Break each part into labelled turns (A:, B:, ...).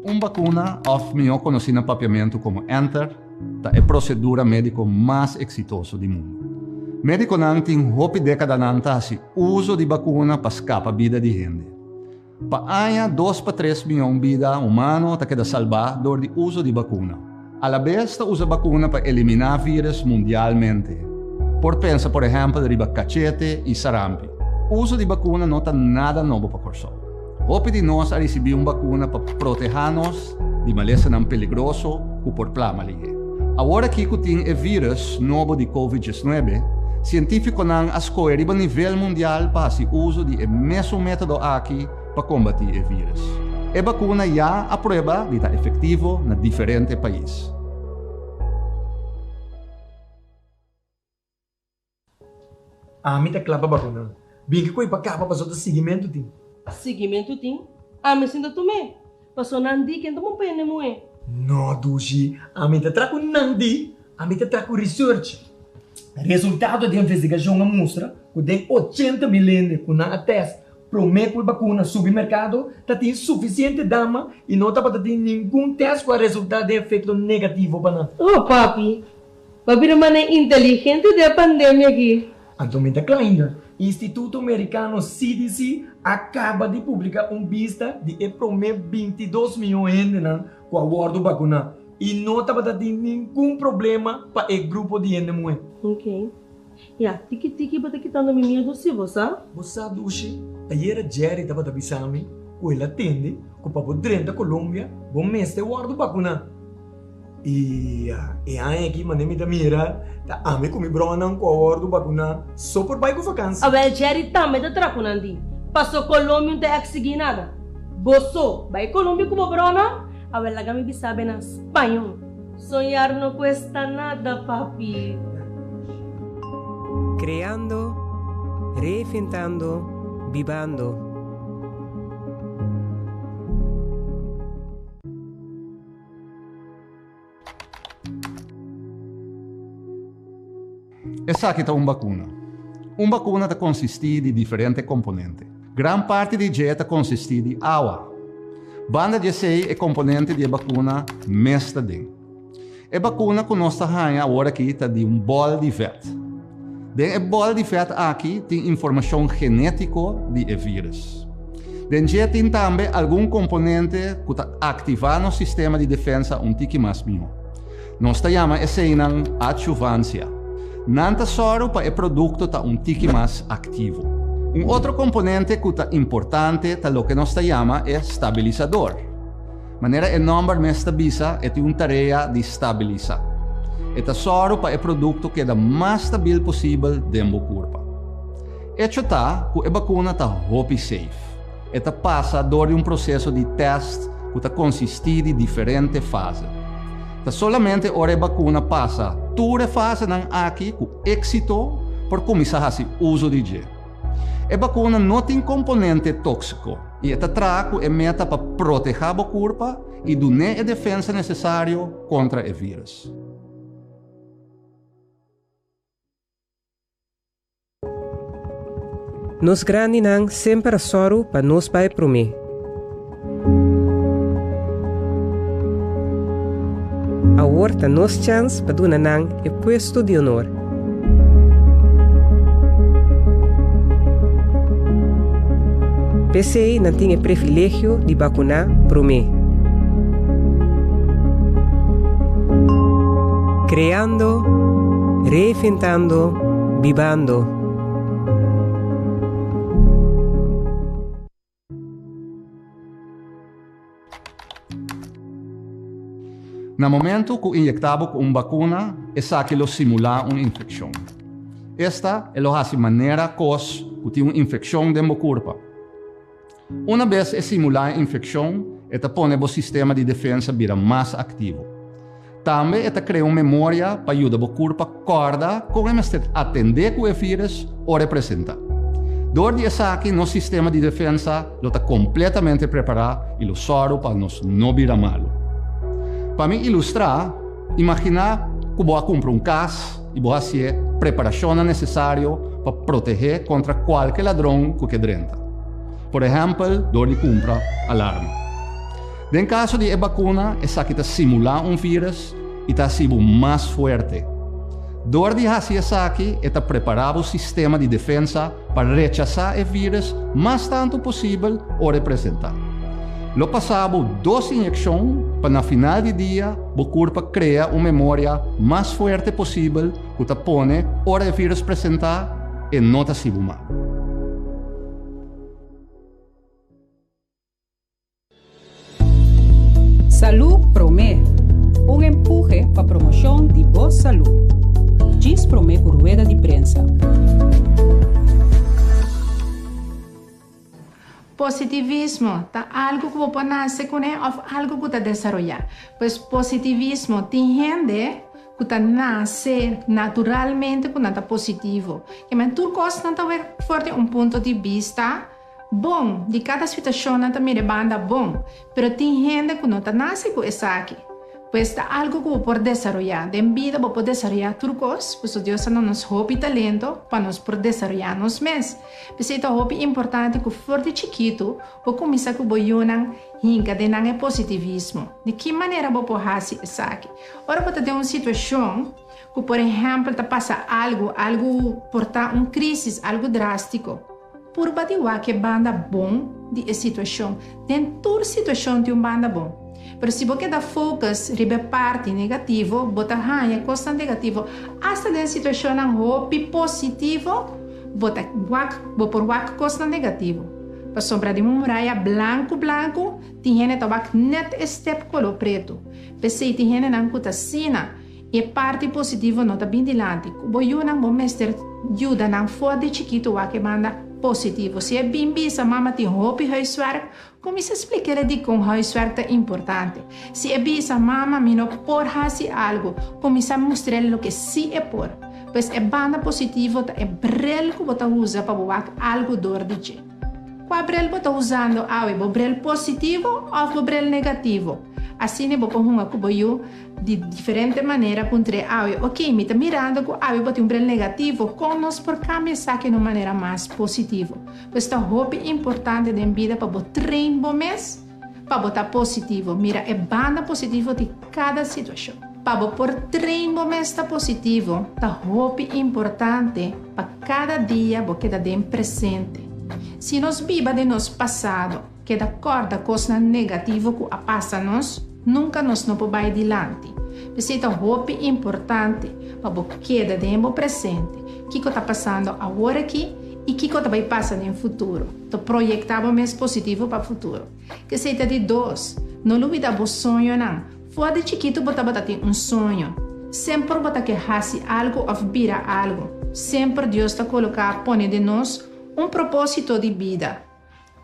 A: Un bakuna, òf mihó konosí na papiamentu komo enter, ta e prosedura médiko mas eksitoso di mundu. Médikonan tin hopi dékadanan ta hasi uso di bakuna pa skapa bida di hende. Pa aña dos pa tres mion bida humano ta keda salbá dor di uso di bakuna. Alabes ta usa bakuna pa eliminá vírus mundialmente. Por pensa por ehèmpel riba kachete i sarampi. Uso di bakuna no ta nada nobo pa Kòrsou. Hopi di nos a risibí un bakuna pa protehá nos di malesanan peligroso ku por plama lihé. Awor aki ku tin e vírus nobo di Covid diesnuebe, sientífikonan a skohe riba nivel mundial pa hasi uso di e mesun método aki pa kombatí e vírus. E bakuna ya a prueba di ta efektivo na diferente pais.
B: Ami ta kla pa bakuna. Bin ki koe pa kaba paso ta siguimentu tin.
C: Siguimentu tin? Ami sin ta tum'é. Paso nan di ken ta bon pa hende muhé.
B: No dushi, ami ta tra ku nan di, ami ta tra ku research. Resultado di investigashon a mustra ku den 80.000 hende ku nan a test promé ku e bakuna subi merkado ta tin sufisiente dama i no tabata tin ningun test ku a resultá den efekto negativo pa nan.
C: Oh papi, Bo bira manera inteligente den e pandemia aki.
B: Anto mi ta kla ainda. Instituto Merikano CDC a kaba di publiká un bista di e promé 22 mion hendenan ku a wòrdu bakuná i no tabata tin ningun problema pa e grupo di hende muhé.
C: Ok. Ya, tiki tiki bo ta kitando mi miedu si, bo sa?
B: Bo sa, Dushi, ayera Jerry tabata bisa mi ku el a tende ku pa bo drenta Colombia bo mester wòrdu bakuná. I e aña aki manera mi ta mira ta ami ku mi bronan ku a wòrdu bakuná so por bai ku vakansi.
C: Awel Jerry tambe ta traha ku nan di. Paso Colombia un ta eksigí nada. Bo so bai Colombia ku bo bronan? Awel laga mi bisa be na spañó. Soñar no cuesta nada papi.
D: Creando, reinventando, bibando.
A: Esaki ta un bakuna. Un bakuna ta konsistí di diferente komponente. Gran parti di dje ta konsistí di awa. Banda di esei e komponente di e bakuna mes ta den. E bakuna ku nos ta haña awor aki ta di un bòl di vèt. Den e bòl di vèt aki tin informashon genétiko di e vírus. Den dje tin tambe algun komponente ku ta aktivá nos sistema di defensa un tiki mas mihó. Nos ta yama eseinan adjuvansia. Nan ta sòru pa e produkto ta un tiki mas aktivo. Un otro komponente ku ta importante ta loke nos ta yama e stabilisador. Manera e nòmber mes ta bisa, e tin un tarea di stabilisá. E ta sòru pa e produkto keda mas stabil posibel den bo kurpa. Echo ta ku e bakuna ta hopi safe. E ta pasa dor di un proseso di tèst ku ta konsistí di diferente fase. Ta solamente ora e bakuna pasa tur e fasenan aki ku éksito por kuminsá hasi uso di dje. E bakuna no tin komponente tóksiko i e ta traha ku e meta pa protehá bo kurpa i dun'é e defensa nesesario kontra e vírus.
D: Nos grandinan semper a sòru pa nos bai promé. Awor ta nos chèns pa duna nan e puesto di honor. P'esei nan tin e privilegio di bakuná promé. Kreando, reinventando, bibando.
A: Na momento ku inyektá bo ku un bakuna, esaki lo simulá un infekshon. Esta e lo hasi manera kos ku tin un infekshon den bo kurpa. Una bes e simulá e infekshon, e ta pone bo sistema di defensa bira mas aktivo. Tambe e ta krea un memoria pa yuda bo kurpa kòrda kon e mester atendé ku e vírus ora e presentá. Dor di esaki nos sistema di defensa lo ta kompletamente prepará i lo sòru pa nos no bira malu. Pa mi ilustrá, imaginá ku bo a kumpra un kas i bo hasié preparashonnan nesesario pa protehé kontra kualke ladron ku ke drenta. Por ehèmpel dor di kumpra alarma. Den kaso di e bakuna, esaki ta simulá un vírus i ta hasi bo mas fuerte. Dor di hasi esaki, e ta prepará bo sistema di defensa pa rechasá e vírus mas tantu posibel ora e presentá. Lo pasa bo dos inyekshon pa na final di dia bo kurpa krea un memoria mas fuerte posibel ku ta pone ora e vírus presentá e no ta hasi bo mal.
E: Salú Promé, un empuhe pa promoshon di bo salú. Djis promé ku rueda di prensa.
F: Positivismo ta algu ku bo por nase kuné òf algu ku ta desaroyá. Pues positivismo tin hende ku ta nase naturalmente ku nan ta positivo. Kimen tur kos nan ta wek for di un punto di bista Bon, di kada situashon nan ta mira e banda bon, pero tin hende ku no ta nase ku esaki. Pues ta algu ku bo por desaroyá. Den bida bo por desaroyá tur kos, pasobra Dios a duna nos hopi talento pa nos por desaroyá nos mes. P'esei ta hopi importante ku for di chikitu bo kuminsá ku bo yunan hinka den nan e positivismo. Di ki manera bo por hasi esaki? Ora bo ta den un situashon ku por ehèmpel ta pasa algu, algu por ta un krísis, algu drástiko. Purba di wak e banda bon di e situashon. Den tur situashon tin un banda bon. Pero si bo keda focus riba e parti negativo, bo ta haña kosnan negativo. Asta den situashonnan hopi positivo, bo ta wak, bo por wak kosnan negativo. Pasobra den un muraya blanku blanku, tin hende ta wak nèt e step koló pretu. P'esei tin hendenan ku ta asina. E parti positivo no ta bin dilanti. Ku bo yunan bo mester yuda nan for di chikitu wak e banda positivo. Si e bin bisa mama tin hopi huiswerk, kuminsa splik'el dikon huiswerk ta importante. Si e bisa mama mi no por hasi algu, kuminsa mustr'el loke si e por. Pues e banda positivo ta e brel ku bo ta usa pa bo wak algu dor di dje. Kua brel bo ta usando awe, bo brel positivo òf bo brel negativo? Asina bo por hunga ku bo yu. Di diferente manera puntr'é awe, Ok, mi ta mirando ku awe bo tin un bril negativo, kon nos por kambia esaki na un manera mas positivo? Pues ta hopi importante den bida pa bo train bo mes pa bo ta positivo, mira e banda positivo di kada situashon. Pa bo por train bo mes ta positivo, ta hopi importante pa kada dia bo keda den presente. Si nos biba den nos pasado, Keda kòrda kosnan negativo ku a pasa nos, nunka nos no por bai dilanti. P'esei ta hopi importante pa bo keda den bo presente, kiko ta pasando awor aki i kiko ta bai pasa den futuro. Ta proyektá bo mes positivo pa futuro. K'esei ta di dos, no lubidá bo soñonan. For di chikitu bo tabata tin un soño. Semper bo ta ke hasi algu òf bira algu. Semper Dios ta koloká pone den nos un propósito di bida.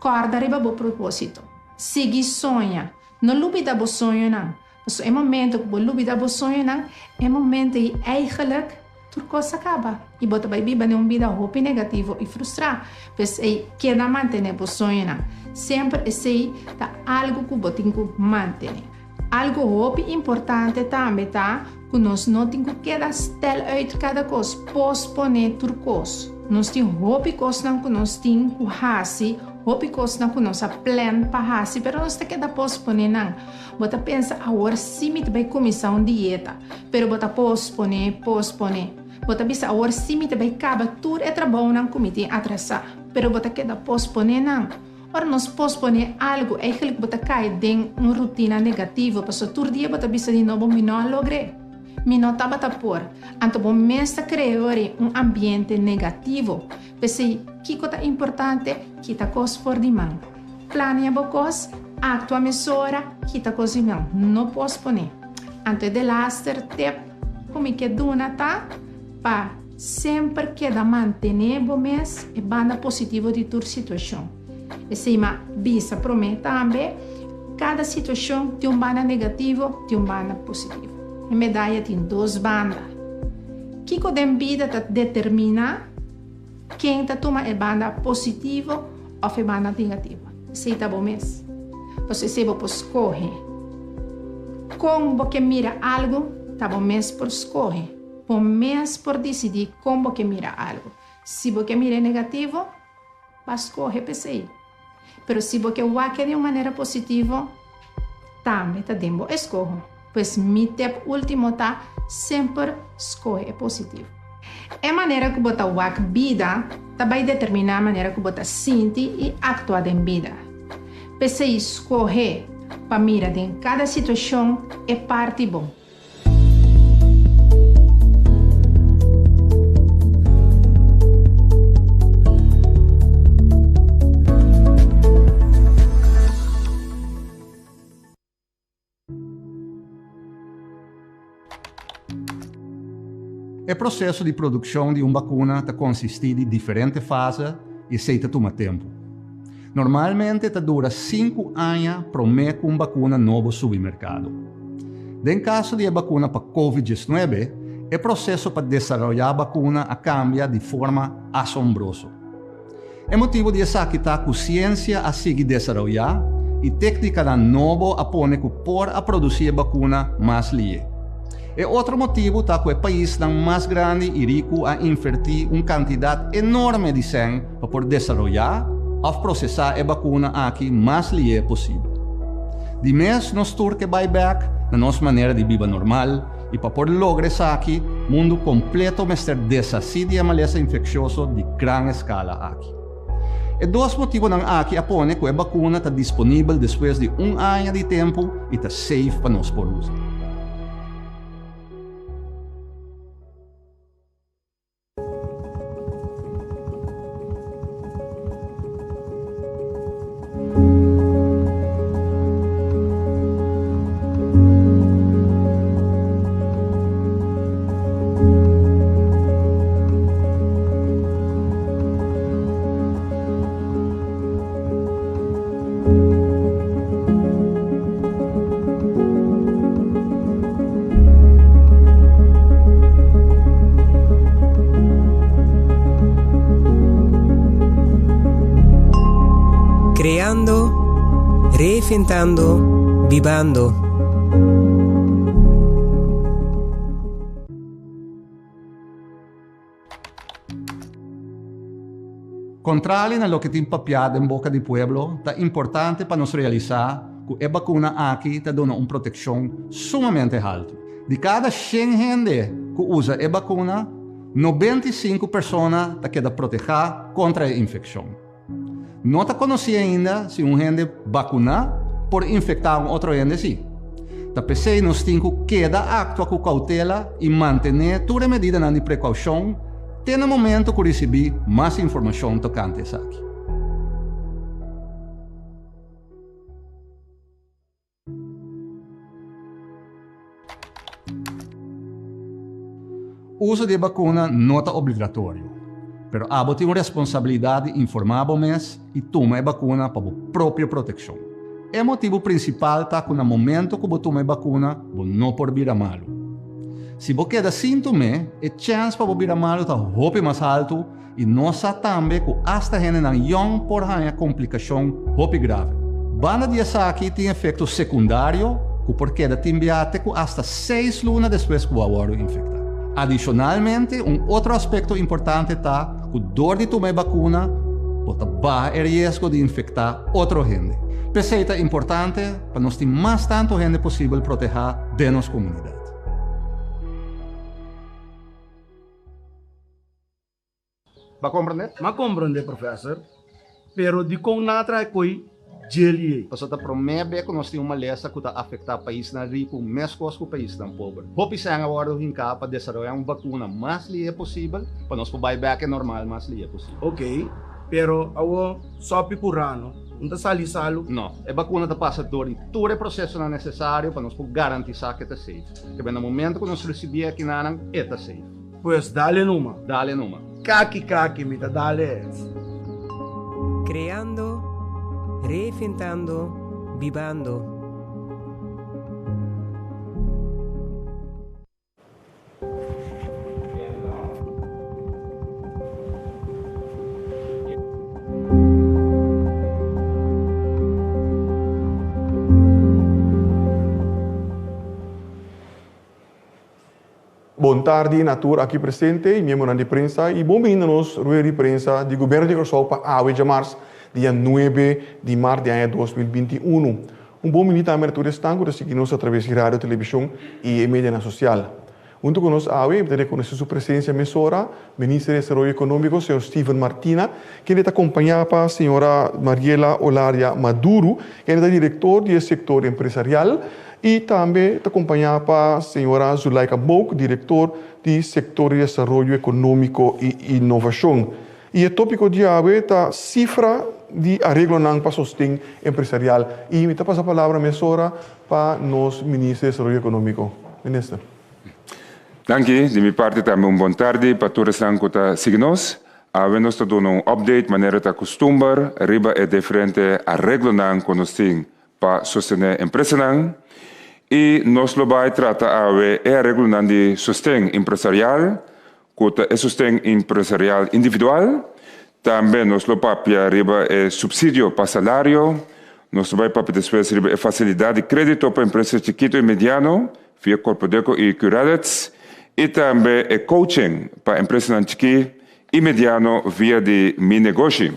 F: Kòrda riba bo propósito. Sigui soña. No lubida bo soñonan. Pasobra e momento ku bo lubida bo soñonan, e momento ei eigenlijk tur kos a kaba i bo ta bai biba den un bida hopi negativo i frustrá. P'esei, keda mantené bo soñonan. Semper esei ta algu ku bo tin ku mantené. Algu hopi importante tambe ta ku nos no tin ku keda stel uit kada kos, posponé tur kos. Nos tin hopi kosnan ku nos tin ku hasi, hopi kosnan ku nos a plan pa hasi, pero nos ta keda posponé nan. Bo ta pensa, awor sí mi ta bai kuminsá un dieta, pero bo ta posponé, posponé. Bo ta bisa, awor sí mi ta bai kaba tur e trabounan ku mi tin atrasá, pero bo ta keda posponé nan. Ora nos posponé algu, eigenlijk bo ta kai den un rutina negativo, pasobra tur dia bo ta bisa di nobo, Mi no a logr'é. Mi no tabata por. Anto bo mes ta krea ori un ambiente negativo. P'esei, kiko ta importante? Kita kos for di man. Plania bo kos, aktua mesora, kita kos di man. No posponé. Anto e delaster tip ku mi ke duna ta pa. Semper keda mantené bo mes e banda positivo di tur situashon. Esei m'a bisa promé tambe, kada situashon tin un banda negativo, tin un banda positivo. E medaya tin dos banda. Kiko den bida ta determiná ken ta tuma e banda positivo òf e banda negativo? Esei ta bo mes. Pasobra esei bo por skohe. Kon bo ke mira algu ta bo mes por skohe. Bo mes por disidí kon bo ke mira algu. Si bo ke mira e negativo, ba skohe p'esei. Pero si bo ke wak-e di un manera positivo, tambe ta den bo eskoho. Pues mi tep último ta, semper skohe e positivo. E manera ku bo ta wak bida ta bai determiná manera ku bo ta sinti i aktua den bida. P'esei skohe pa mira den kada situashon e parti bon.
A: E proseso di produkshon di un bakuna ta konsistí di diferente fase i esei ta tuma tempu. Normalmente ta dura sinku aña promé ku un bakuna nobo subi merkado. Den kaso di e bakuna pa Covid diesnuebe, e proseso pa desaroyá bakuna a kambia di forma asombroso. E motibu di esaki ta ku siensia a sigui desaroyá i téknikanan nobo a pone ku por a produsí e bakuna mas lié. E otro motibu ta ku e paisnan mas grandi i riku a invertí un kantidat enorme di sèn pa por desaroyá òf prosesá e bakuna aki mas lié posibel. Di mes nos tur ke bai bèk na nos manera di biba normal i pa por logra esaki mundu kompleto mester deshasí di e malesa infekshioso di gran eskala aki. E dos motibonan aki a pone ku e bakuna ta disponibel despues di un aña di tempu i ta safe pa nos por usa.
D: Creando, reinventando, bibando.
A: Kontrali na loke tin papiá den boka di pueblo, ta importante pa nos realisá ku e bakuna aki ta duna un protekshon sumamente haltu. Di kada shen hende ku usa e bakuna, 95 persona ta keda protehá kontra e infekshon. No ta konosí ainda si un hende bakuná por infektá un otro hende sí. Ta p'esei nos tin ku keda aktua ku koutela i mantené tur e medidanan di prekoushon te na momento ku risibí mas informashon tokante esaki. Uso di e bakuna no ta obligatorio, pero abo tin un responsabilidat di informá bo mes i tuma e bakuna pa bo propio protekshon. E motibu prinsipal ta ku na momento ku bo tuma e bakuna bo no por bira malu. Si bo keda sin tum'é, e chèns pa bo bira malu ta hopi mas haltu I nos sa tambe ku asta hendenan yòn por haña komplikashon hopi grave. Banda di esaki tin efekto sekundario ku por keda tin bia te ku asta seis luna despues ku bo a wòrdu infektá. Adishonalmente, un otro aspekto importante ta ku dor di tuma e bakuna bo ta baha e riesgo di infektá otro hende. P'esei ta importante pa nos tin mas tantu hende posibel protehá den nos komunidat. Ba komprendé?
G: M'a komprendé, professor. Pero dikon nan a traha e koi djeli ei?
A: Pasobra ta promé be ku nos tin un malesa ku ta afektá paisnan riku meskos ku paisnan pober. Hopi sèn a wòrdu hinká pa desaroyá un bakuna mas lihé posibel pa nos por bai bèk e normal mas lihé posibel.
G: Ok, pero awor sòpi ku rano no ta sali salu?
A: No, e bakuna ta pasa dor di tur e prosesonan nesesario pa nos por garantisá ku e ta safe. Kebé na momento ku nos risibí e akinanan, e ta safe.
G: Pues dale numa.
A: Dale numa.
G: Kaki kaki mi ta dale es.
D: Creando, reinventando, bibando.
H: Bon tardi na tur aki presente y miembronan di prensa y bon bini na nos rueda di prensa di Gobierno di Kòrsou pa awe djamars dia nuebe di mart di aña 2021. Un bon bini tambe na tur esnan ku ta sigui nos atraves di radio, televishon i e medianan sosial. Huntu ku nos awe, mi ta rekonosé su presensia mesora, Minister di Desaroyo Ekonómiko, señor Steven Martina, kende ta kompañá pa señora Mariela Olaria Maduro, kende ta direktor di e sektor empresarial, i tambe ta kompañá pa señora Zulaika Mook, direktor di sektor di desaroyo ekonómiko i inovashon. I e tópiko di awe ta sifra di areglonan pa sosten empresarial. I mi ta pasa palabra mesora pa nos Minister di Desaroyo Ekonómiko. Minister.
I: Danki. Di mi parti tambe un bon tardi pa tur esnan ku ta sigui nos. Awe nos ta duna un update manera ta kustumber riba e diferente areglonan ku nos tin pa sostené empresanan. I nos lo bai trata awe e areglonan di sosten empresarial ku ta e sosten empresarial individual. Tambe nos lo papia riba e supsidio pa salario. Nos lo bai papia despues riba e fasilidat di krédito pa empresa chikitu i mediano via Korpodeko i Qredits. I tambe e coaching pa empresanan chikí i mediano via di Mi Negoshi.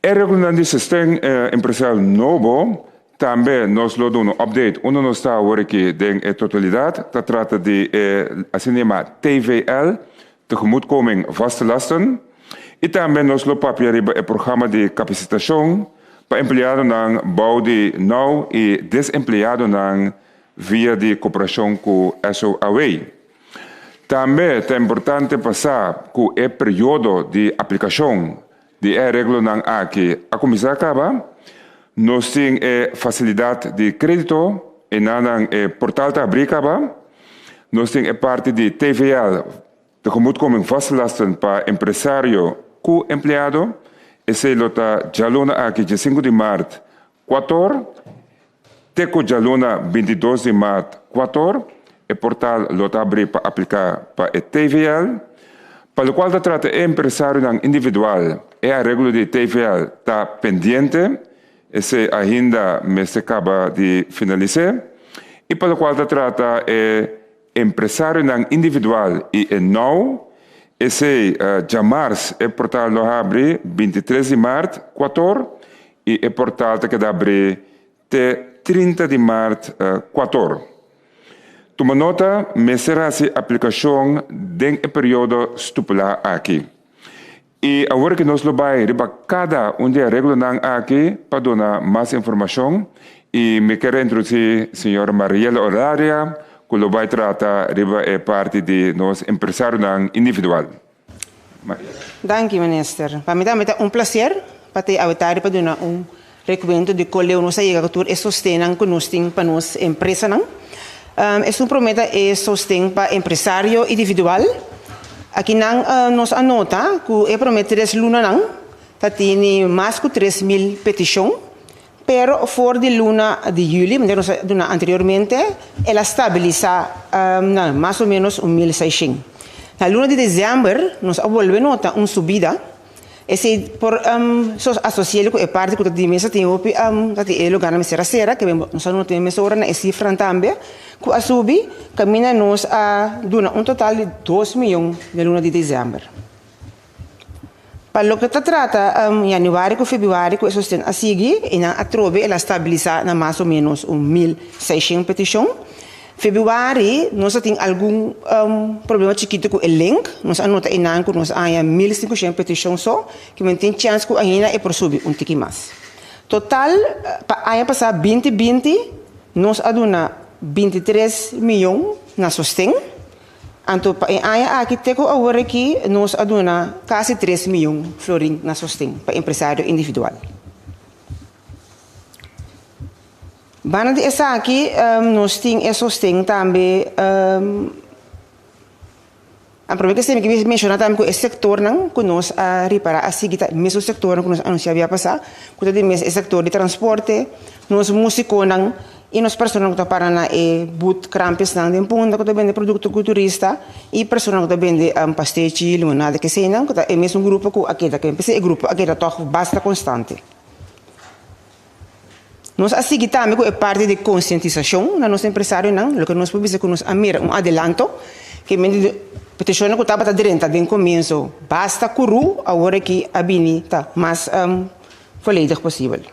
I: E reglanan di sosten empresarial nobo tambe nos lo duna un update unda nos ta awor aki den e totalidat. Ta trata di e asina yama TVL, Tegemoetkoming Vaste Lasten. I tambe nos lo papia riba e programa di kapasitashon pa empleadonan bou di now i desempleadonan via di koperashon ku SOAW. Tambe ta importante pa sa ku e periodo di aplikashon di e areglonan aki a kuminsá kaba. Nos tin e fasilidat di krédito, enanan e portal ta abrí kaba. Nos tin e parti di TVL, Tegemoetkoming Vastelasten pa empresario ku empleado. Esei lo ta djaluna aki diesinku di mart kuator. Te ku djaluna 22 di mart kuator, e portal lo ta abrí pa apliká pa e TVL. Pa lokual ta trata e empresarionan individual, e areglo di TVL ta pendiente, esei ainda mester kaba di finalis'é. I pa lokual ta trata e empresarionan individual i e now, esei djamars e portal lo habri 23 di mart kuator i e portal ta keda abrí te 30 di mart kuator. Tuma nota, mester hasi aplikashon den e periodo stipulá aki. I awor ki nos lo bai riba kada un di e areglonan aki pa duna mas informashon i mi kier introdusí señor Mariela Olaria ku lo bai trata riba e parti di nos empresarionan individual. Mariela.
D: Danki minister. Pa mi tambe ta un placer pa te awe tardi pa duna un recuento di con leu nos a yega cu tur e sostennan cu nos tin pa nos empresanan. Esun prome ta e sosten pa empresario individual. Akinan nos a nota cu e prome tres lunanan ta tini mas cu 3000 peticion, pero for di luna di juli, manera nos a duna anteriormente, el a stabilisa na mas o menos un 1600. Na luna di december nos a bolbe nota un subida. Esei por asosi'é ku e parti ku ta di mesa tin hopi ta tin e lugarnan mester a sera ke nos a nota mesora na e sifranan tambe ku a subi kaminda nos a duna un total di dos miyon den luna di desèmber. Pa loke ta trata yanüari ku febrüari ku e sosten a sigui i nan atrobe el a stabilisá na mas o ménos un 1600 petishon. Februari nos a tin algun problema chikitu ku e link. Nos a nota einan ku nos a haña 1500 petishon so, ku men tin chèns ku ainda e por subi un tiki mas. Total pa aña pasá 2020 nos a duna 23 miyon na sosten. Anto pa e aña aki te ku awor aki nos a duna kasi 3 miyon florin na sosten pa empresario individual. Banda di esaki nos tin e sosten tambe a prome ke mi ke menshoná tambe ku e sektornan ku nos a ripará a sigui ta e mesun sektornan ku nos a anunsiá bia pasá ku ta di mes e sektor di transporte, nos musikonan i nos personanan ku ta para na e but krampesnan den Punda ku ta bende produkto ku turista i personanan ku ta bende pastechi, limonada keseinan ku ta e mesun grupo ku a keda p'esei e grupo a keda tòg basta konstante. Nos a sigui tambe ku e parti di konsientisashon na nos empresarionan, loke nos por bisa ku nos a mira un adelanto, ke men di petishonnan ku tabata drenta den komienso basta kurú, awor aki a bini ta mas volledig posibel.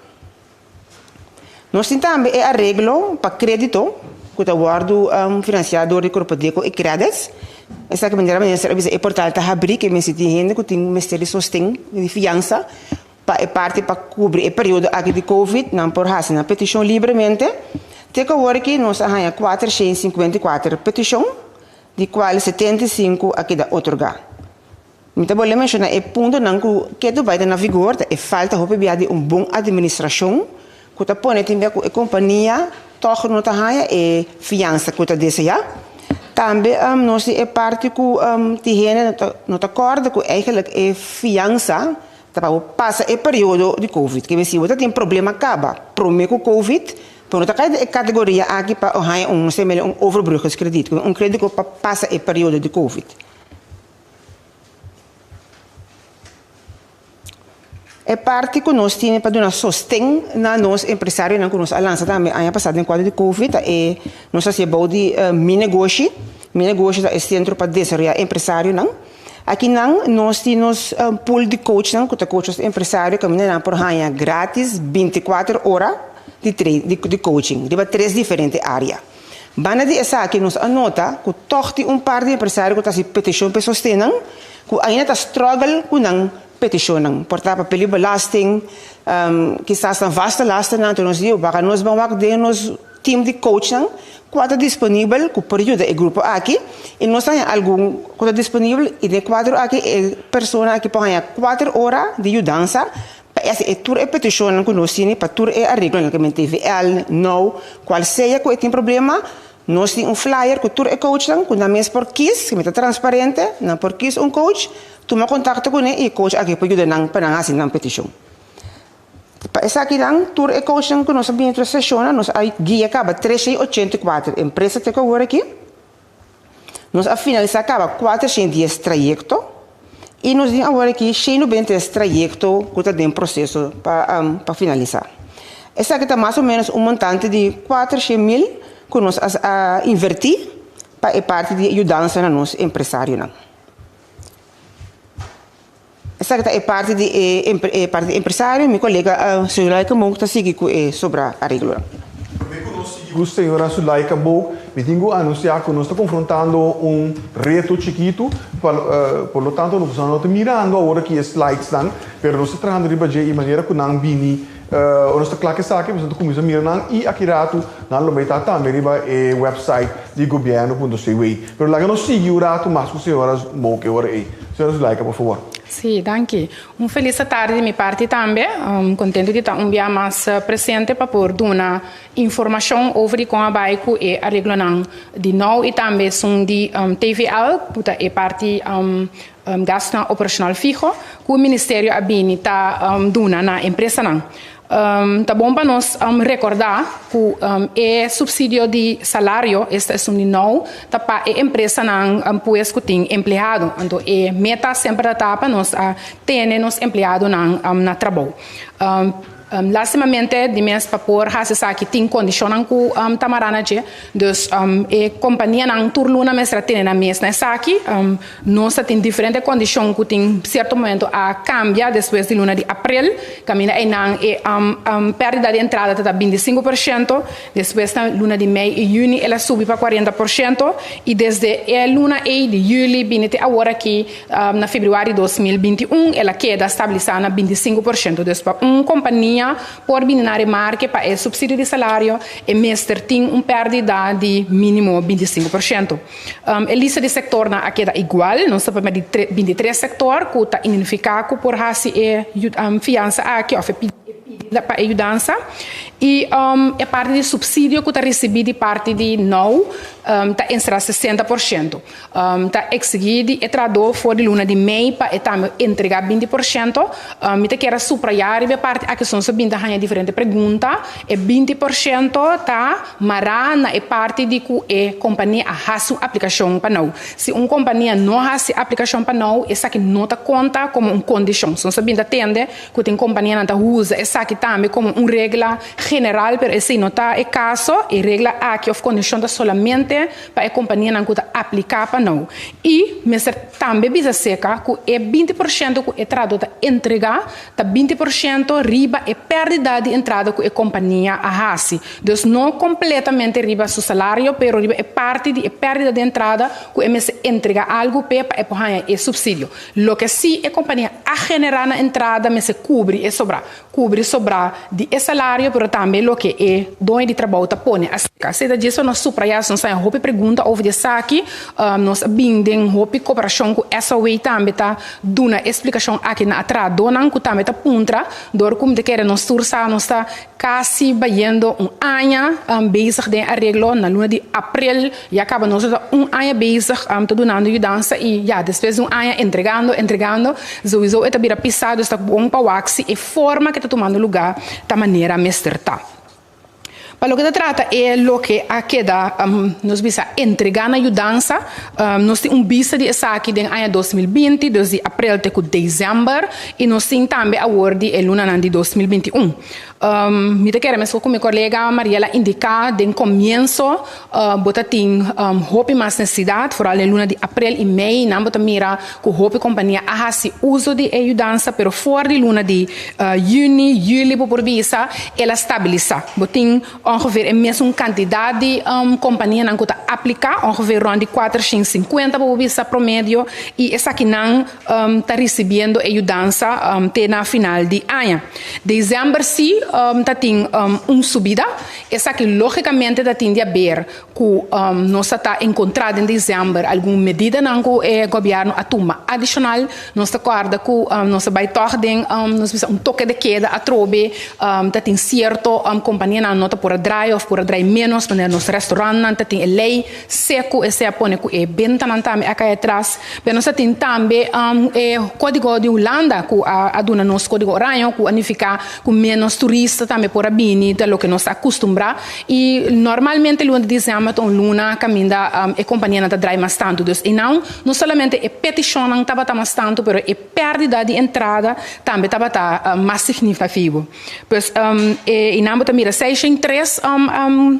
D: Nos tin tambe e areglo pa krédito ku ta wòrdu finansiá dor di Korpodeko i Credits. Esaki manera minister a bisa e portal ta habrí ke mester tin hende ku tin mester di sosten di fiansa pa e parti pa kubri e periodo aki di Covid nan por hasi nan petishon libremente. Te ku awor aki nos a haña 454 petishon di kual 75 a keda otorgá. Mi ta bolbe menshoná e puntonan ku ketu bai ta na vigor ta e falta hopi bia di un bon administrashon ku ta pone tin bia ku e kompania tòg no ta haña e fiansa ku ta deseá. Tambe nos tin e parti ku tin hende no ta kòrda ku eigentlik e fiansa ta pa bo pasa e periodo di covid. Ke si bo ta tin problema kaba promé ku covid bo no ta kai den e kategoria aki pa haña un un overbruggingskrediet, un kredito pa pasa e periodo di covid. E parti ku nos tene pa duna sosten na nos empresarionan ku nos a lansa tambe aña pasá den kuadro di Covid ta e nos hasié bou di Mi Negoshi. Mi Negoshi ta e sentro pa desaroyá empresarionan. Akinan nos tin nos pool di coachnan ku ta coach nos empresario kaminda nan por haña grátis 24 ora di di coaching riba tres diferente área. Banda di esaki nos a nota ku tòg tin un par di empresario ku ta hasi petishon pa e sostennan ku ainda ta struggle ku nan petishonnan. Por ta papel di belasting, kisas nan vaste lastennan, anto nos di wak nos ban wak den nos team di coachnan kua ta disponibel ku por yuda e grupo aki i nos ta haña algun ku ta disponibel i den e kuadro aki e persona aki por haña kuater ora di yudansa Pa e hasi e tur e petishonnan ku nos tini pa tur e areglonan ku men TVL, now, kual sea ku e tin problema, nos tin un flyer ku tur e coachnan ku nan mes por kis, ku mi ta transparente, nan por kis un coach, tuma kontakto kuné i e coach aki por yuda nan pa nan hasi nan petishon. Pa esakinan tur e coachnan ku nos a bini tur e seshonnan nos a guia kaba 384 empresa te ku awor aki. Nos a finalisá kaba 410 trayekto i nos tin awor aki 193 trayekto ku ta den proseso pa pa finalisá. Esaki ta mas o ménos un montante di 400 mil ku nos a a invertí pa e parti di yudansa na nos empresarionan. Esaki ta e parti di e e parti di empresario. Mi kolega Zulaika Mook ta sigui ku e sobra areglonan.
H: Promé ku nos sigui ku señora Zulaika Mook, mi tin ku anunsiá ku nos ta konfrontando un reto chikitu, por lo tanto nos no ta mirando awor aki e slidesnan, pero nos ta trahando riba dje i manera ku nan bini ora nos ta kla ku esaki nos ta kuminsá mira nan i aki ratu nan lo bai ta tambe riba e website di gobièrnu punto cw. Pero laga nos sigui un ratu mas ku señora Mook e ora ei. Señora Zulaika, por favor.
F: Sí, danki. Un felis tardi di mi parti tambe. Contento di ta un bia mas presente pa por duna informacion over di con a bay cu e areglonan di now y tambe esun di TVL, cu ta e parti gastonan operacional fiho cu e ministerio a bini ta duna na empresanan. Ta bon pa nos rekordá ku e supsidio di salario, esta esun di nou, ta pa e empresanan pues ku tin empleado. Anto e meta semper ta ta pa nos a tene nos empleadonan na trabou. Lastimamente di mes pa por hasi esaki tin kondishonnan ku ta mará na dje. Dus e kompanianan tur luna mester a tene nan mes na esaki. Nos ta tin diferente kondishon ku tin sierto momento a kambia despues di luna di aprel. Kaminda einan e pèrdida di entrada ta ta 25%, despues na luna di mei i yüni el a subi pa 40% i desde e luna ei di yüli bini te awor aki na febrüari 2021 el a keda stabilisá na 25%. Dus pa un kompania por bini na remarke pa e supsidio di salario e mester tin un pèrdida di mínimo 25%. E lista di sektornan a keda igual. Nos ta papia di 23 sektor ku ta identifiká ku por hasi e fiansa aki òf e pidi pa e yudansa. I e parti di supsidio ku ta risibí di parti di now ta enserá 60%. Ta eksigí di e trahadó for di luna di mei pa e tambe entregá 20%. Mi ta kier a suprayá riba e parti aki soms a bin ta haña diferente pregunta. E 20% ta mará na e parti di ku e kompania a hasi un aplikashon pa nou. Si un kompania no hasi aplikashon pa nou, esaki no ta konta komo un kondishon. So nos a bin ta tende ku tin kompanianan ta usa esaki tambe komo un regla general, pero esei no ta e kaso. E regla aki òf kondishon ta solamente pa e kompanianan ku ta apliká pa NOW. I mester tambe bisa seka ku e 20% ku e trahadó ta entregá ta 20% riba e pèrdida di entrada ku e kompania a hasi. Dus no kompletamente riba su salario, pero riba e parti di e pèrdida di entrada ku e mester entregá algu p'e pa e por haña e supsidio. Loke sí e kompania a generá na entrada mester kubri e sobrá. Kubri sobrá di e salario, pero tambe loke e doño di trabou ta pone aserka. Esei ta djis pa nos suprayá, nos haña hopi pregunta over di esaki. Nos a bin den hopi koperashon ku SOW tambe ta duna e splikashon aki na atradonan ku tambe ta puntra dor ku mi ta kere nos tur sa nos ta kasi bayendo un aña bezig den e areglo. Na luna di aprel ya kaba nos ta un aña bezig ta dunando yudansa i ya despues di un aña entregando entregando souiso e ta bira pisa dus ta bon pa wak si e forma ke ta tumando luga ta manera mester ta. Pa loke ta trata e loke a keda nos bisa entrega na yudansa, nos tin un bista di esaki den aña 2020, dus di aprel te ku desèmber, i nos tin tambe awor di e lunanan di 2021. Mi ta kere meskos ku mi kolega Mariela indiká den komienso bo ta tin hopi mas nesesidat, foral den luna di aprel i mei nan bo ta mira ku hopi kompania a hasi uso di e yudansa, pero for di luna di yüni, yüli bo por bisa el a stabilisá. Bo tin ongeveer e mesun kantidat di kompanianan ku ta apliká, ongeveer rònt di 450 bo por bisa promedio, i esakinan ta risibiendo e yudansa te na final di aña. Desèmber sí ta tin un subida, esaki lógikamente ta tin di aber ku nos a ta enkontrá den desèmber algun medidanan ku e gobièrnu a tuma adishonal. Nos ta kòrda ku nos a bai tòg den nos bisa un toke de keda atrobe, ta tin sierto kompanianan no ta por a drai òf por a drai ménos, manera nos restaurantnan ta tin e lei seku, esei a pone ku e bentanan tambe a kai atras. Pero nos a tin tambe e kódigo di Hulanda ku a duna nos kódigo oraño ku a nifiká ku ménos turista tambe por a bini ta loke nos ta akustumbrá. I normalmente luna di diciember ta un luna caminda e companianan ta draai mas tanto. Dus einan no solamente e peticionnan tabata mas tanto, pero e perdida di entrada tambe tabata mas significativo. Pues einan bo ta mira 603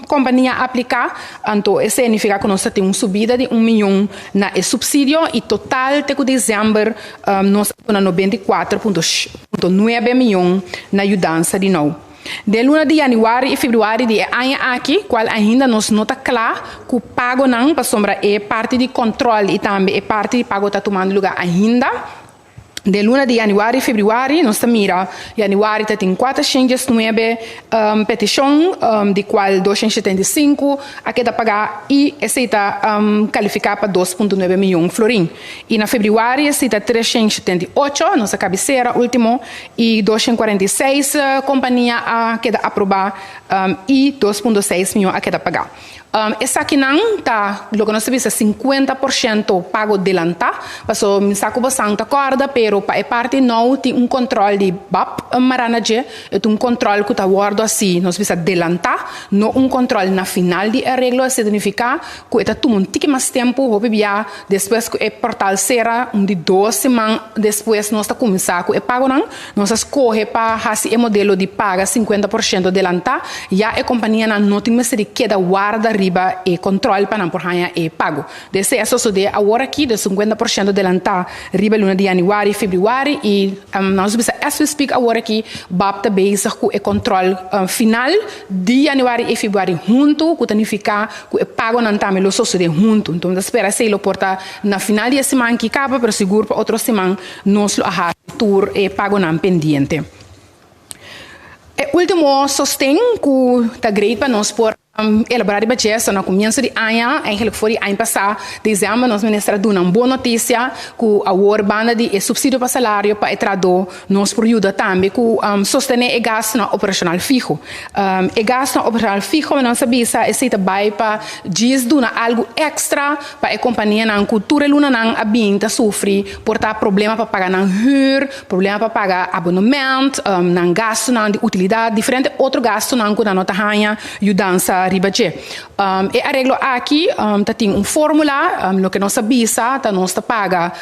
F: compania aplica, anto esei a nifica cu nos ta tin un subida di un miyon na e subsidio y total te cu december nos a duna 94.9 miyon na yudansa di nou. Den luna di yanüari i febrüari di e aña aki, kual ainda nos no ta kla ku pagonan pasobra e parti di kòntròl i tambe e parti di pago ta tumando lugá ainda. Den luna di yanüari i febrüari nos ta mira yanüari ta tin 419 petishon di kual 275 a keda pagá i esei ta kalifiká pa 2.9 miyon florin. I na febrüari esei ta 378, nos a kabesera último, I 246 kompania a keda aprobá i 2.6 mion a keda pagá. Esakinan ta loke nos ta bisa 50% pago delantá, paso mi sa ku bosan ta kòrda, pero pa e parti nou tin un kòntròl di bap mará na dje, e ta un kòntròl ku ta wòrdu hasi nos bisa delantá, no un kòntròl na final di e areglo, esei ta nifiká ku e ta tuma un tiki mas tempu, hopi bia despues ku e portal sera, un di dos siman despues nos ta kuminsá ku e pagonan. Nos a skohe pa hasi e modelo di paga 50% delantá, ya e kompanianan no tin mester di keda warda riba e kòntròl pa nan por haña e pago. Desei a sosodé awor aki, de 50% delantá riba luna di yanüari, febrüari i nos bisa as we speak awor aki bap ta bezig ku e kòntròl final di yanüari i febrüari huntu, ku ta nifiká ku e pagonan tambe lo sosodé huntu. Enton mi ta spera esei lo por ta na final di e siman ki kaba, pero sigur pa otro siman nos lo a hasi tur e pagonan pendiente. E último sosten ku ta great pa nos por elaborá riba dje ta na komienso di aña, eigenlijk for di aña pasá, desèmber, nos minister a duna un bon notisia ku awor banda di e supsidio pa salario pa e trahadó Nos por yuda tambe ku sostené e gastunan operashonal fiho. E gastunan operashonal fiho nos a bisa esei ta bai pa djis duna algu èkstra pa e kompanianan ku tur e lunanan a bin ta sufri por ta problema pa paga nan hür, problema pa paga abonement, nan gastunan di utilidat, diferente otro gastunan ku nan no ta haña yudansa. riba dje. E areglo aki ta tin un formula, loke nos a bisa ta nos ta paga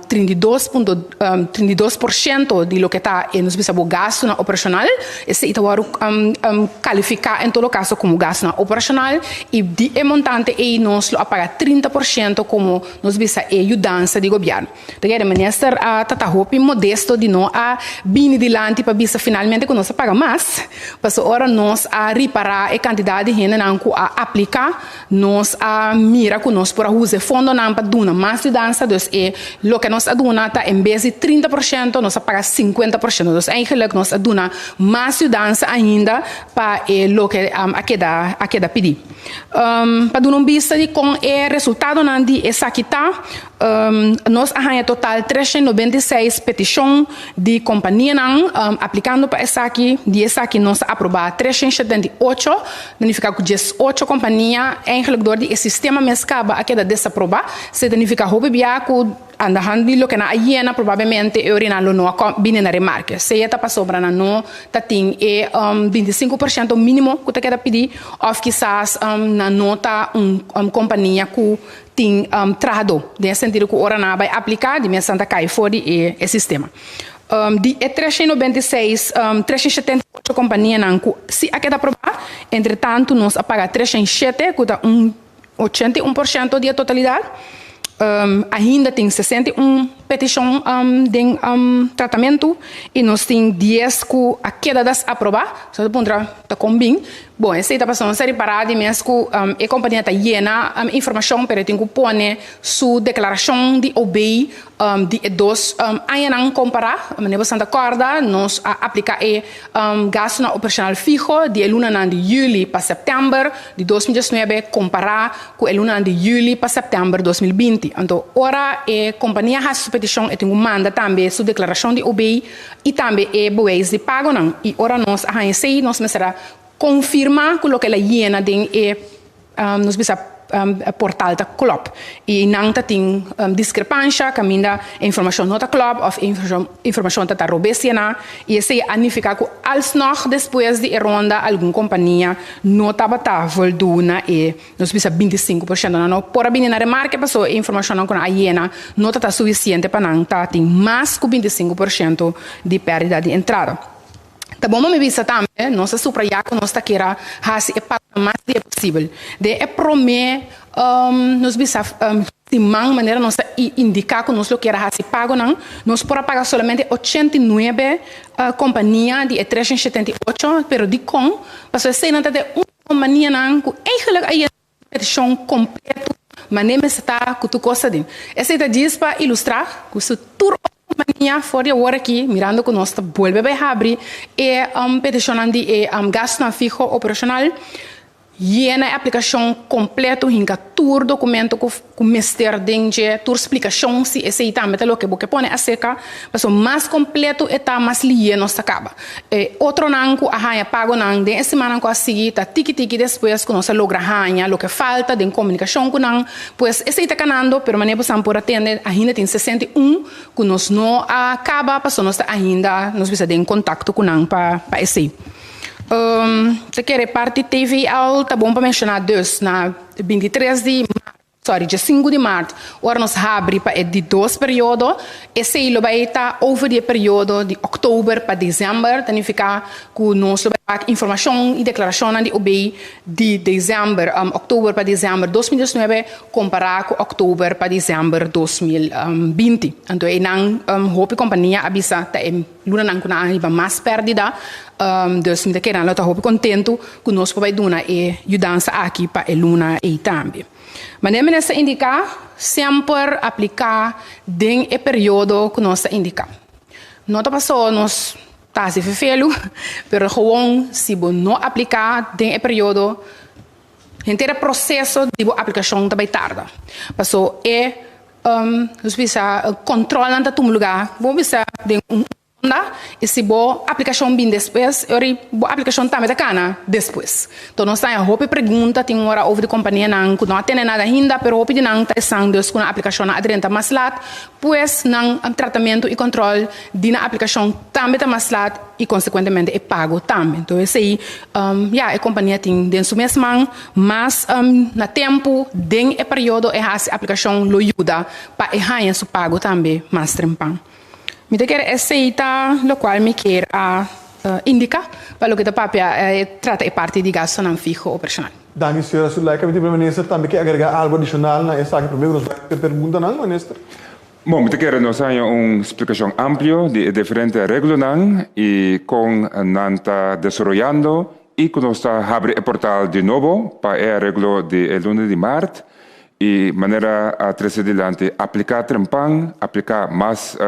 F: 32 punto 32% di loke ta e, nos bisa bo, gastonan operashonal. Esei ta wòrdu kalifiká en todo kaso komo gastonan operashonal i di e montante ei nos lo a paga 30% komo, nos bisa, e yudansa di gobièrnu. De minister a tata hopi modesto di no a bini dilanti pa bisa finalmente ku nos a paga mas. Paso ora nos a ripará e kantidat di hendenan ku a apliká, nos a mira ku nos por a usa fondonan pa duna mas yudansa, dus e loke nos a duna ta, en bes di 30%, nos a paga 50%. Dus eigenlijk nos a duna mas yudansa ainda pa e loke a keda pidi. Pa duna un bista di kon e resultadonan di esaki ta, nos a haña total 396 petishon di kompanianan aplikando pa esaki. Di esaki nos a aprobá 378, signifiká ku 18 kompania eigenlijk dor di e sistema mes kaba a keda desaprobá. Signifiká hopi bia ku andahand di loke nan a yena, probablemente e original no a bini na remarke. Sea ta pasobra nan no tatin e 25% mínimo ku ta keda pidi òf kisas nan no ta un kompania ku tin trahadó. Den sentido ku ora nan bai apliká, di mes ta kai for di e sistema. Di e 396, 378 kompanianan ku si a keda aprobá, entre tantu nos a paga 307, ku ta un 81% di e totalidat. Ainda tin 61 petishon di tratamentu i nos tin 10 ku a keda desaprobá. So puntra ta kon bin. Bon, esei ta pasando seri pará di mes ku e kompania ta yena informashon, pero tin ku pone su deklarashon di OB di e 2 añanan kompará. Manera bo ta kòrda, nos a apliká e gastonan operashonal fiho di e lunanan di yüli pa sèptèmber di 2019 kompará ku e lunanan di yüli pa sèptèmber 2020. Anto, ora e kompania hasi su petishon, e tin ku manda tambe su deklarashon di OB i tambe e bewijs di pagonan. I ora nos a haña esei, nos mester a konfirmá ku loke el a yena den e nos bisa, portal ta klòp. I nan ta tin diskrepansia, kaminda informashon no ta klòp òf informashon ta robes yená. I esei a nifiká ku alsnog despues di e ronda algun kompania no tabata voldoen na e, nos bisa, 25%. Nan no por a bini na remarke paso e informashonnan ku nan a yena no ta sufisiente pa nan ta tin mas ku 25% di pèrdida di entrada. Ta bon mi bisa tambe, nos a subrayá ku nos ta kier hasi e pago mas lihé posibel. Den e promé nos bisa, siman, manera nos a indiká ku nos lo kier hasi pagonan, nos por a paga solamente 89 kompania di e 378, pero dikon? Pasobra eseinan ta de un kompanianan ku eigenlijk a yena petishon kompleto, manera mester ta ku tur kos aden. Esei ta djis pa ilustrá ku si tur kompania for di awor aki, mirando ku nos ta bolbe bai habri e petishonnan di e gastonan fiho operashonal, yena e aplikashon kompleto, hinka tur dokumento ku mester den dje, tur splikashon si esei tambe ta loke bo ke pone aserka, pasobra mas kompleto e ta, mas lihé nos ta kaba. E otronan ku a haña pagonan den e simannan ku a sigui ta tiki tiki despues ku nos a logra haña loke falta den komunikashon ku nan. Pues esei ta kanando, pero manera boso por a tende, ainda tin 61 ku nos no a kaba, pasobra nos ta ainda, nos bisa, den kontakto ku nan pa esei. Ta kere parti TVL ta bon pa menshoná dus na 23 di maart, sorry, dia 5 di maart, ora nos habri pa e di dos periodo, esei lo bai ta over di e periodo di òktober pa desèmber, ta nifiká ku nos lo bai wak informashon i deklarashonnan di OB di desèmber, òktober pa desèmber 2019 kompará ku òktober pa desèmber 2020. Anto einan hopi kompania a bisa ta e lunanan ku nan a hiba mas pèrdida, dus mi ta kere nan lo ta hopi kontentu ku nos por bai duna e yudansa aki pa e luna ei tambe. Manera minister indiká, semper apliká den e periodo ku nos a indiká. No ta paso nos ta hasi fefelu, pero gewoon si bo no apliká den e periodo, henter e proseso di bo aplikashon ta bai tarda. Paso e nos bisa, kontrolnan ta tuma lugá, bo bisa, den un ronda i si bo aplikashon bin despues e ora bo aplikashon tambe ta kana despues. Enton nos ta haña hopi pregunta tin ora over di kompanianan ku no a tene nada ainda pero hopi di nan ta esan dus ku nan aplikashonnan a drenta mas lat pues nan tratamentu i kòntròl di nan aplikashon tambe ta mas lat i konsekuentemente e pago tambe. Enton esei ya e kompania tin den su mes man mas na tempu den e periodo e hasi aplikashon lo yuda pa e haña su pago tambe mas trempan. Mi ta kere esei ta lokual mi kier a indiká pa loke ta papia e trata e parti di gastonan fiho operashonal.
H: Danki señora Zulaika. Mi tin primer minister tambe ke agregá algu adishonal na esaki prome ku nos bai ku e perguntanan, minister.
I: Bon, mi ta kere nos haña un splikashon amplio di e diferente areglonan i kon nan ta desaroyando i ku nos ta habri e portal di nobo pa e areglo di e luna di mart I manera a trese dilanti, apliká trempan, apliká mas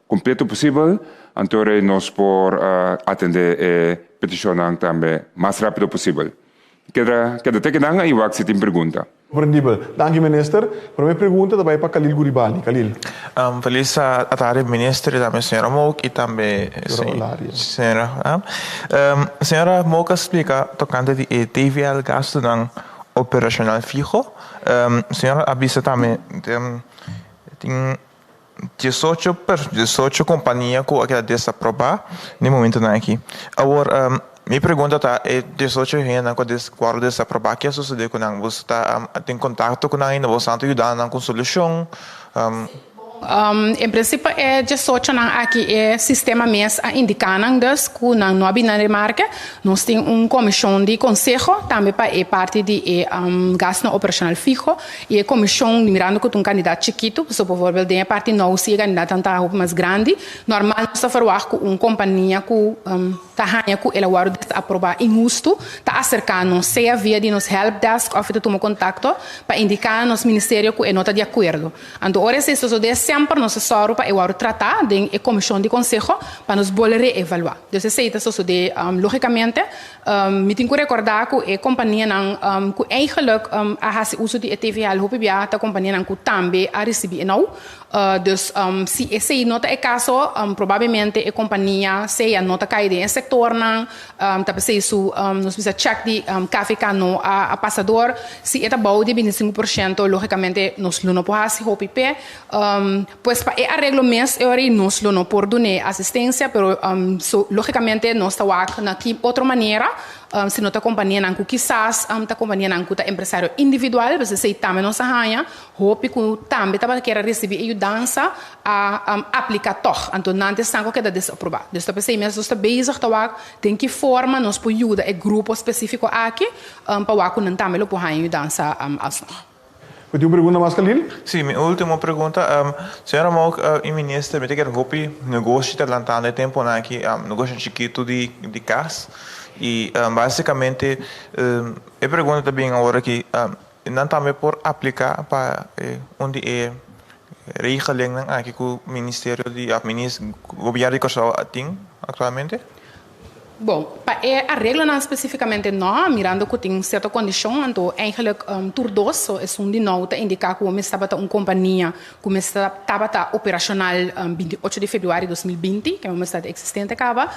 I: kompleto posibel, anto rei nos por atendé e petishonnan tambe mas rápido posibel. Keda keda te kinan i wak si tin pregunta.
H: Komprendibel. Danki Minister. Prome pregunta ta bai pa Khalil Guribali. Khalil.
J: Felis atardi Minister i tambe señora Mook i tambe señora. Señora Mook a splika tokante di e TVL gastunan Operacional fiho. Señor a bisa tambe tin diesocho per diesocho compania cu a keda desaproba den momentonan aki. Awor mi pregunta ta e diesocho hendenan cu a wòrdu desaproba ke a sosode cu nan? Boso ta den contacto cu nan ainda? Boso ta yuda nan cu un solucion?
F: En prinsipio e diesochonan aki e sistema mes a indiká nan dus ku nan no a bini na remarke. Nos tin un komishon di konseho tambe pa e parti di e gastunan operashonal fiho i e komishon mirando ku ta un kandidat chikitu, pasobra bovorbel den e parti nou si e kandidatan ta hopi mas grandi, normal nos ta ferwagt ku un kompania ku ta haña ku el a wòrdu desaprobá inhustu ta aserká nos sea via di nos helpdesk òf e ta tuma kontakto pa indiká nos ministerio ku e no ta di akuerdo. Anto ora esei sosodé semper nos ta sòru pa e wòrdu tratá den e komishon di konseho pa nos bolbe reevaluá. Dus esei ta sosodé lógikamente. Mi tin ku rekordá ku e kompanianan ku eigenlik a hasi uso di e TVL hopi bia ta kompanianan ku tambe a risibí e nou. Dus si esei no ta e kaso probablemente e kompania sea no ta kai den e sektornan. Ta p'esei su nos bisa check di KVK no a pasa dor. Si e ta bou di 25%, logicamente nos lo no por haci hopi p'e. Pues pa e areglo mes e ora ei nos lo no por dun'é asistencia, pero so logicamente nos ta wak na ki otro manera, si no ta companianan cu kisas ta companianan cu ta empresario individual, pues esei tambe nos a haña. Hopi ku tambe tabata kier a risibí e yudansa a apliká tòg, anto nan ta esnan ku a keda desaprobá. Dus ta p'esei mes nos ta bezig ta wak den ki forma nos por yuda e grupo spesífiko aki pa wak ku nan tambe lo por haña yudansa alsnog.
H: Bo tin un pregunta mas, Khalil?
J: Sí, mi último pregunta. Señora Mook i Minister, mi ta kier hopi negoshi ta lantando e temponan aki, negoshinan chikitu di kas i básikamente e pregunta ta bin awor aki, Nan tambe por apliká pa un di e regelingnan aki ku Ministerio di òf Gobièrnu di Kòrsou tin aktualmente?
F: Bon, pa e areglonan spesífikamente nò, mirando ku tin sierto kondishon, anto eigenlijk tur dos, so esun di nou ta indiká ku bo mester tabata un kompania ku mester tabata operashonal 28 di februari 2020, ke mester ta eksistente kaba,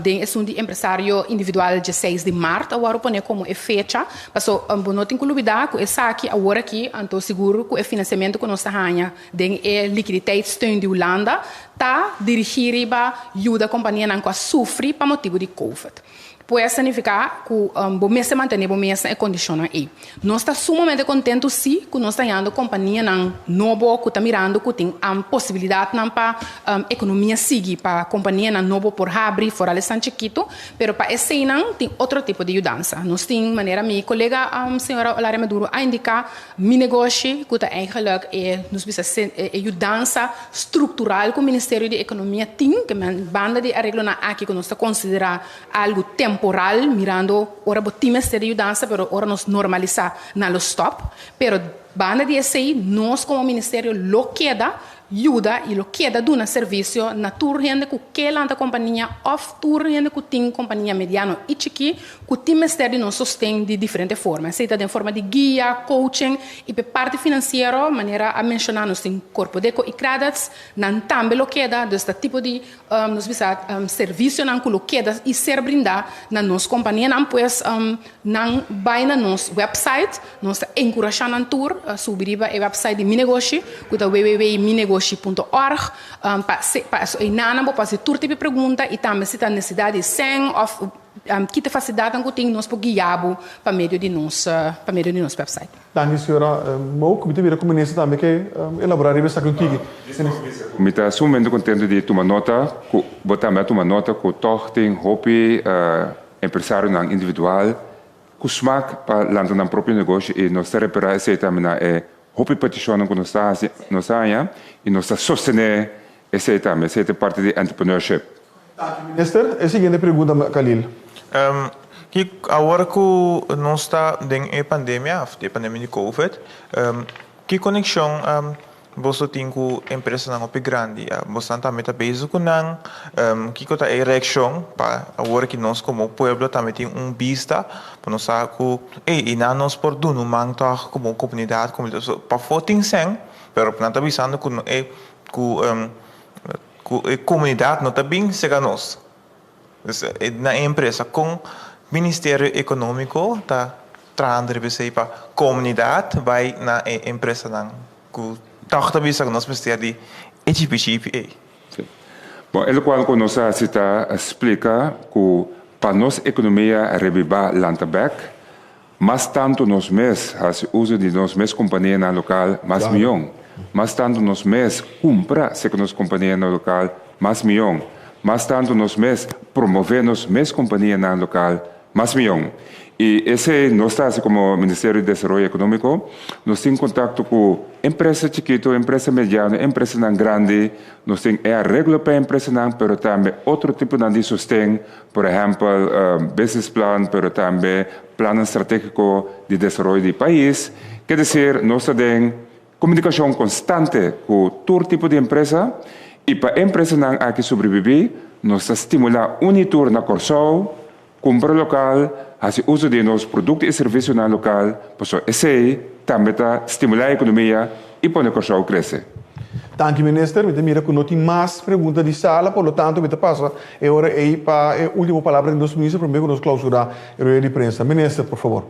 F: den esun di empresario individual 16 di mart a wòrdu pone komo e fecha. Paso bo no tin ku lubidá ku esaki awor aki, anto sigur ku e finansiamentu ku nos ta haña den e likiditeitssteun di Hulanda ta dirigí riba yuda kompanianan ku a sufri pa motibu di covid. Pues ta nifiká ku bo mester mantené bo mes na e kondishonnan ei. Nos ta sumamente kontentu sí ku nos ta hañando kompanianan nobo ku ta mirando ku tin posibilidatnan pa ekonomia sigui, pa kompanianan nobo por habri, foral esnan chikitu. Pero pa eseinan tin otro tipo di yudansa. Nos tin, manera mi kolega señora Olaria Maduro a indiká, Mi Negoshi, ku ta eigenlijk e, nos bisa, e yudansa struktural ku Ministerio di Ekonomia tin, ke men banda di areglonan aki ku nos ta konsiderá algu temporal, mirando ora bo tin mester di yudansa, pero ora nos normalisá nan lo stòp. Pero banda di esei nos komo ministerio lo keda. yuda i lo keda duna servisio na tur hende ku ke lanta kompania òf tur hende ku tin kompania mediano i chikí ku tin mester di nos sosten di diferente forma. Esei ta den forma di guia, coaching i p'e parti finansiero, manera a menshoná nos tin Korpodeko i Credits, nan tambe lo keda, dus ta tipo di nos bisa servisionan ku lo keda i ser brindá na nos kompanianan. Pues nan bai na nos website, nos ta enkurashá nan tur subi riba e website di Mi Negoshi ku ta www.minegoshi punto org pa pa einan bo por hasi tur tipo di pregunta i tambe si ta nesesidat di sèn òf Ki ta fasilidatnan ku tin nos por guia bo pa medio di nos pa medio di nos website.
H: Danki señora Mook. Mi ta mira ku minister tambe ke elabora riba esaki un tiki.
I: Mi ta sumamente contento di tuma nota ku bo tambe a tuma nota ku tog tin hopi empresarionan individual ku smak pa lanta nan propio negoshi i nos ta repara esei tambe na e hopi petishonnan ku nos ta hasi nos ta haña i nos ta sostené esei tambe. Esei ta parti di entrepreneurship.
H: Danki minister. E siguiente pregunta Khalil.
J: Ki awor ku nos ta den e pandemia of e pandemia di covid, ki konekshon boso tin ku empresanan hopi grandi? Bosonan tambe ta bezig ku nan? Kiko ta e reakshon pa awor ki nos komo pueblo tambe tin un bista pa nos sa ku ey i nan nos por duna un man tòg komo komunidat pafó tin sèn pero nan ta bisando ku e ku Ku e komunidat no ta bin serka nos. Dus na e empresa kon Ministerio Ekonómiko ta trahando riba esei pa komunidat bai na e empresanan ku tòg ta bisa ku nos mester di e chipi chipi ei.
I: Sí. Bon, e lokual ku nos a hasi ta splika ku pa nos ekonomia rebibá lanta bèk, Mas tantu nos mes hasi uso di nos mes kompanianan lokal, mas mion. Mas tantu nos mes kumpra serka nos kompanianan lokal, mas mion. Mas tantu nos mes promové nos mes kompanianan lokal, mas mion. I esei nos ta hasi komo Ministerio di Desaroyo Ekonómiko. Nos tin kontakto ku empresa chikitu, empresa mediano, empresanan grandi. Nos tin e areglo pa e empresanan, pero tambe otro tiponan di sosten. Por ehèmpel, business plan, pero tambe plannan stratégiko di desaroyo di pais. Ke desir, nos ta den komunikashon konstante ku tur tipo di empresa i pa e empresanan aki sobrebibí, nos ta stimulá un i tur na Kòrsou, kumpra lokal, hasi uso di nos produkto i servisionan lokal, pasobra esei tambe ta stimulá e ekonomia i pone Kòrsou krese.
H: Danki minister, mi ta mira ku no tin mas pregunta di sala, por lo tanto mi ta pasa e ora ei pa e ultimo palabra di nos minister prome ku nos klausurá e rueda di prensa. Minister, por fabor.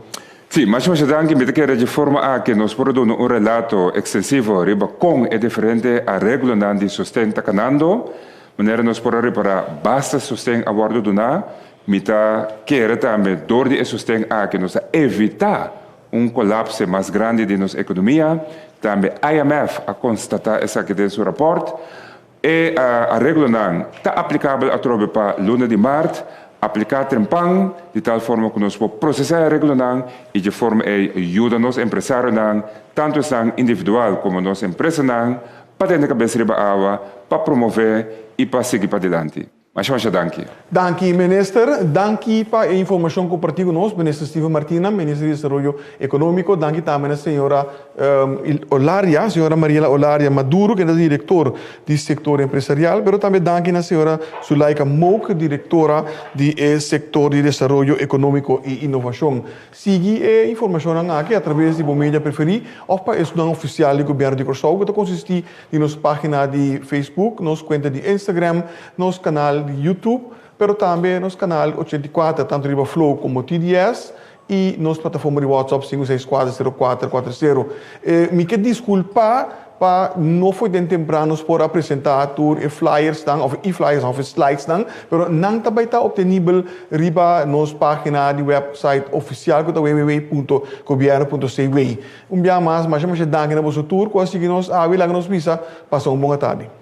I: Sí, masha masha danki. Mi ta kere dje forma aki nos por a duna un relato ekstensivo riba kon e diferente areglonan di sosten ta kanando. Manera nos por a ripará, basta sosten a wòrdu duná. Mi ta kere tambe dor di e sosten aki nos a evitá Un kolapse mas grandi di nos ekonomia. Tambe IMF a konstatá esaki den su rapòrt. E areglonan ta aplikabel atrobe pa luna di mart. Apliká trempan, di tal forma ku nos por prosesá e areglonan i dje forma ei yuda nos empresarionan, tantu esnan individual komo nos empresanan, pa tene kabes riba awa, pa promové i pa sigui padilanti. Masha masha danki.
H: Danki Minister. Danki pa e informacion comparti cu nos, Minister Steven Martina, Minister di Desaroyo Economico. Danki tambe na señora Olaria, señora Mariela Olaria Maduro, kende ta director di sector empresarial, pero tambe danki na señora Zulaika Mook, directora di e sector di Desaroyo Economico y Innovacion. Sigui e informacionnan aki a traves di bo media preferi of pa esnan oficial di Gobierno di Corsou cu ta consisti di nos página di Facebook, nos kuenta di Instagram, nos kanal di YouTube, pero tambe nos kanal 84 tantu riba Flow komo TDS i nos plataforma di WhatsApp 5640440. Mi ke diskulpá pa no foi den tempran nos por a presentá tur e flyersnan òf e flyers òf e slidesnan, pero nan ta bai ta optenibel riba nos página di website ofisial ku ta www.gobierno.cw. Un bia mas, masha masha danki na boso tur ku a sigui nos awe. Laga nos bisa, pasa un bon atardi.